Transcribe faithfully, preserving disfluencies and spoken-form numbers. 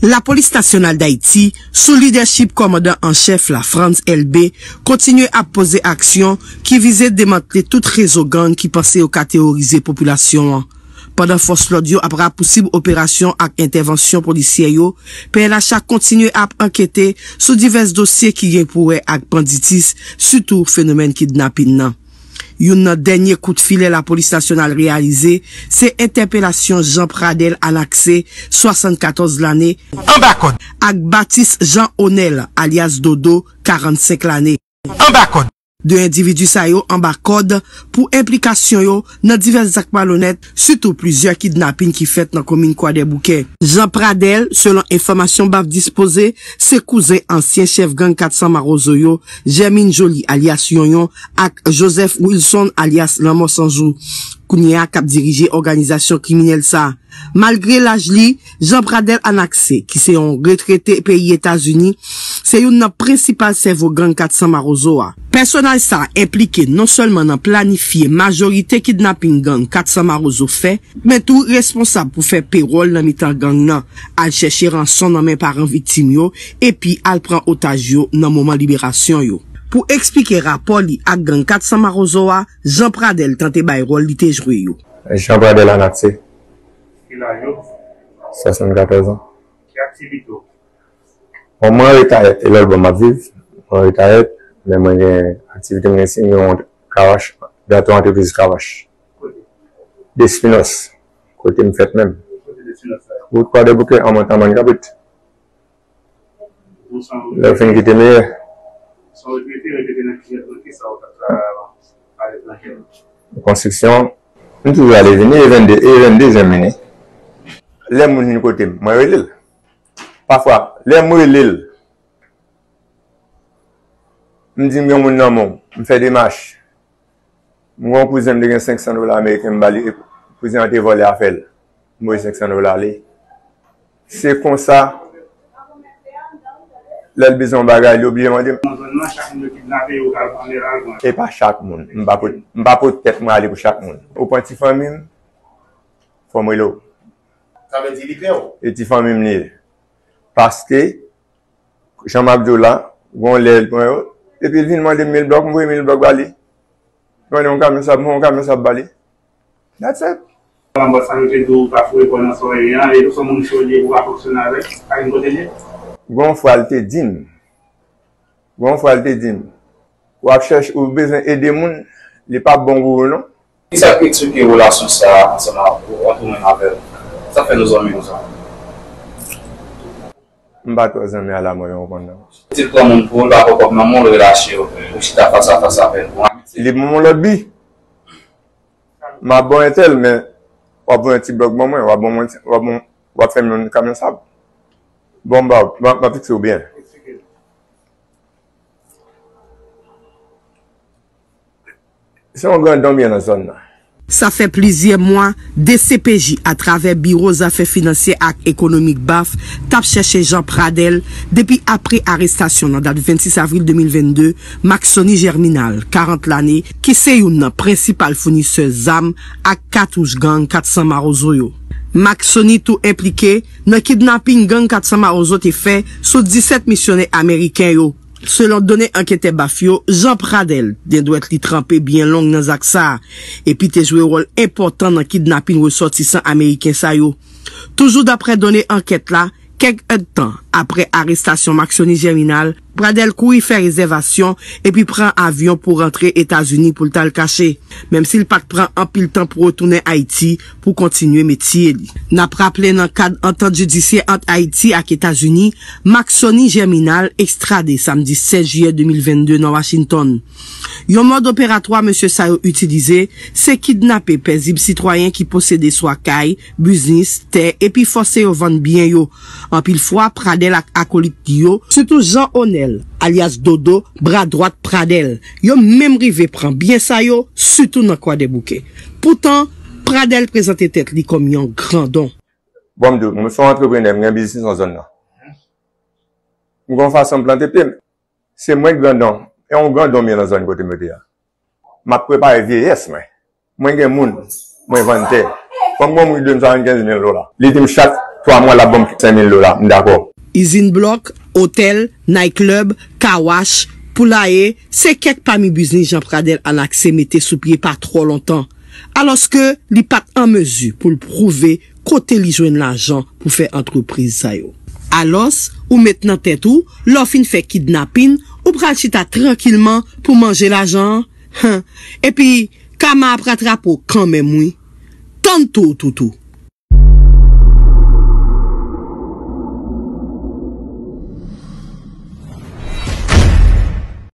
Lapolis Nasyonal Dayiti, sou lidèchip kòmandan an chèf la, Frantz Elbé, kontinye ap poze aksyon ki vize demantle tout rezo gang ki panse yo ka teworize popilasyon an. Pandan fòs lòd yo ap rapousib operasyon ak entèvansyon polisyè yo, P N H a kontinye ap ankete sou divès dosye ki gen pou wè ak banditis, sitou fenomèn kidnapin nan. Youn nan dènye kout filè Lapolis Nasyonal reyalize, se entèpelasyon Jean Pradel Anaxé, swasannkatòz lane, anba kòd, ak Baptiste Jean Onel, alyas Dodo, karannsenk lane, anba kòd. De endividi sa yo anba kòd pou enplikasyon yo nan divès zak malonèt, sitou plizyè kidnapin ki fèt nan komin Kwadèboukè. Jean Pradel, selon enfòmasyon BAF dispoze, se kouzen ansyen chèf gang kat san Mawozo yo, Germine Joly alyas Yonyon ak Joseph Wilson alyas Lanmò San Jou, kounye a k ap dirije òganizasyon kriminèl sa a. Malgre laj li, Jean Pradel Anaxé, ki se yon retrete peyi Etazini, se youn nan prensipal sèvo gang kat san Mawozo a. Pèsonaj sa a enplike non sèlman nan planifye majorite kidnapin gang kat san Mawozo fè, men tou responsab pou fè pewòl nan mitan gang nan, al chèche ranson nan men paran viktim yo, epi al pran otaj yo nan moman liberasyon yo. Pou eksplike rapò li ak gang kat san Mawozo a, Jean Pradel tante bay wòl li te jwe yo. Jean Pradel Anaxé. Ki laj ou? Swasannkatòz an. Ki aktivite w? Bon, mwen retayè, e lòt bò m ap viv, mwen retayè, men mwen gen aktivite, mwen gen si, mwen gen yon kawach, gato antrepriz kawach. Kote? Despinos, kote m fèt menm. Kote Despinos la? Wout Kwadèboukè, an montan Mòn Kabrit. Lè w fin kite meyè. Sa w repete, repete nan ki, nan ki sa w t ap travay avan, aletranje? Konstriksyon. M toujou ale vini, e vennde, e vennde jan m vini. Lè moun vin kote m, mwen rele l. Pafwa, lè m rele l, m di m gen moun nan men w, m fè demach. M gen yon kouzen m te gen senk san dola ameriken m ba li, e kouzen an te vòlè afè l. M voye senk san dola li. Se konsa, lè l bezwen yon bagay, li oblije mande m. Nan zòn nan, chak moun yo kidnape, yo pral pran, al pran. E pa chak moun. M pa pot, m pa pot tèt mwen ale pou chak moun. Ou pran ti fanmi m, fò m rele w. Sa vle di li pè w? E ti fanmi m li ye. Paske, jan m ap di w la, gon lè l pran yo, epi l vin mande m mil blòk, m voye mil blòk ba li. Mande yon kamyon sab, m yon kamyon sab ba li. That's it. Anba sa yo te di w pa foure kò nan sòrèy an, e tou se yon moun cho li ye pou w pa fonksyone avèk, pa gen kote l ye. Gon fwa l te di m, gon fwa l te di m, w ap chèche, ou bezwen ede moun, li p ap bon pou ou non. Kisa k eksplike relasyon sa a ansanm ak ou, ant ou menm avè l? Sa fè nou zanmi konsa? M pa twò zanmi a la mò yon konn nan. Ti l pran moun pou ou, l pa pran kòb nan men w, l relache w. Ou chita fas a fas avè l pou ann. Li ban m yon lòt bi. M ap ba w entèl, men w ap voye yon ti blòk ban mwen, w ap ban mwen, w ap ban, w ap fè m yon kamyon sab. Bon, m ba w, m ap, m ap fikse w byen. Se yon grandon m ye nan zòn nan. Sa fè plizyè mwa, D C P J, atravè Biwo Zafè Finansyè ak Ekonomik baf, t ap chèche Jean Pradel depi apre arestasyon nan dat vennsis avril de mil vennde, Maxony Germinal, karant lane, ki se youn nan prensipal founisè zam ak katouch gang kat san Mawozo yo. Maxony tou enplike nan kidnapin gang kat san Mawozo te fè sou disèt misyonè ameriken yo. Selon done anketè baf yo, Jean Pradel, dendwèt li tranpe byen long nan zak sa a, epi te jwe wòl enpòtan nan kidnapin resòtisan ameriken sa yo. Toujou daprè done ankèt la, kèk èdtan apre arestasyon Maxony Germinal, Pradel kouri fè rezèvasyon epi pran avyon pou rantre Etazini pou l t al kache. Menm si l pa t pran anpil tan pou retounen Ayiti pou kontinye metye li. N ap raple, nan kad antant jidisyè ant Ayiti ak Etazini, Maxony Germinal ekstrade samdi sèz jiyè de mil vennde nan Washington. Yon mòd operatwa mesye sa yo itilize, se kidnape pezib sitwayen ki posede swa kay, biznis, tè, epi fòse yo vann byen yo. Anpil fwa, Pradel ak akolit li yo, sitou Jean Onel, alyas Dodo, bra dwat Pradel, yo menm rive pran byen sa yo, sitou nan Kwadèboukè. Poutan, Pradel prezante tèt li kòm yon grandon. Bon, m di w, mwen se yon antreprenè, m gen biznis nan zòn nan. M gen yon fason m plante pye m. Se mwen grandon. E yon grandon m ye nan zòn kote m rete a. M ap prepare vyeyès mwen. Mwen gen moun. Mwen vann tè. Fò m gen yon moun ki dwe m swasannkenz mil dola. Li di m chak Twa mwa l ap ban m senk mil dola, m dakò. Izin blòk, otèl, nayklèb, kawach, poulaye, se kèk pami biznis Jean Pradel Anaxé mete sou pye pa twò lontan, alòske li pa t an mezi pou l pwouve kote li jwenn lajan pou fè antrepriz sa yo. Alòs, ou met nan tèt ou, lè w fin fè kidnapin, ou pral chita trankilman pou manje lajan an? Hen. Epi, kama ap ratrape w kanmenm wi. Tann tou, toutou.